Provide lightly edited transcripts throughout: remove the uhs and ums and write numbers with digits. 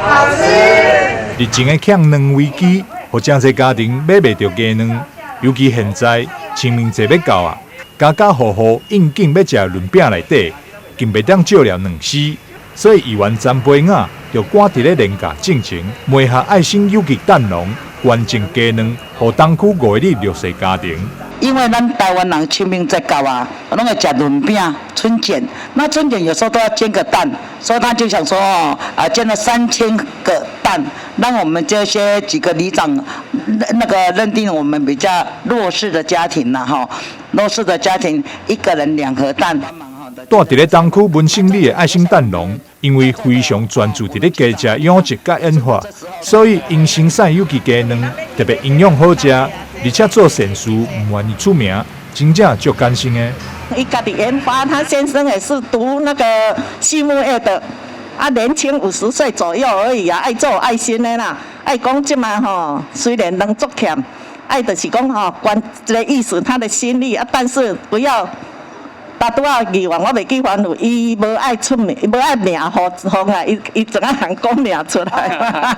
好吃。疫情的欠卵危機，予誠濟家庭買袂著雞卵，尤其現在清明節欲到啊，家家戶戶應景欲食潤餅內底，更袂當少了卵絲，所以議員曾培雅就趕佇咧連假進前，梅下愛心有機蛋農捐贈雞卵，予東區五个里弱勢家庭。因為咱台灣人清明節到啊，攏會食潤餅、春卷。那春卷有時候都要煎個蛋，所以他就想說哦，啊煎了3000個蛋，讓我們這些幾個里長那個認定我們比較弱勢的家庭啦，哈，弱勢的家庭一個人兩盒蛋。住佇咧東區文心里的愛心蛋農，因為非常專注佇咧雞隻養殖佮研發，所以𪜶生產有機雞卵特別營養好食，而且做善事毋願意出名，真正足感性的。伊家己研發，他先生也是讀那個畜牧業的，啊，年輕50歲左右而已啊，愛做愛心的啦，愛講這馬吼，雖然人足欠，愛就是講吼，關這個意思，他的心意啊，但是不要。但拄仔議員，我袂記反覆，伊無愛出名，伊無愛名予予啊，伊伊怎啊通講名出來？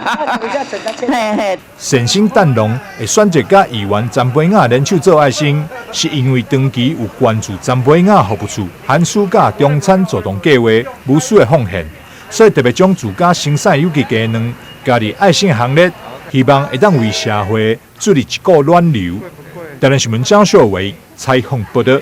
嘿嘿。善心蛋農會選擇佮議員曾培雅聯手做愛心，是因為長期有關注曾培雅服務處寒暑假中餐助動計劃無私的奉獻，所以特別將自家生產有機雞卵加入愛心行列，希望會當為社會注入一股暖流。台南新聞張秀偉採訪報道。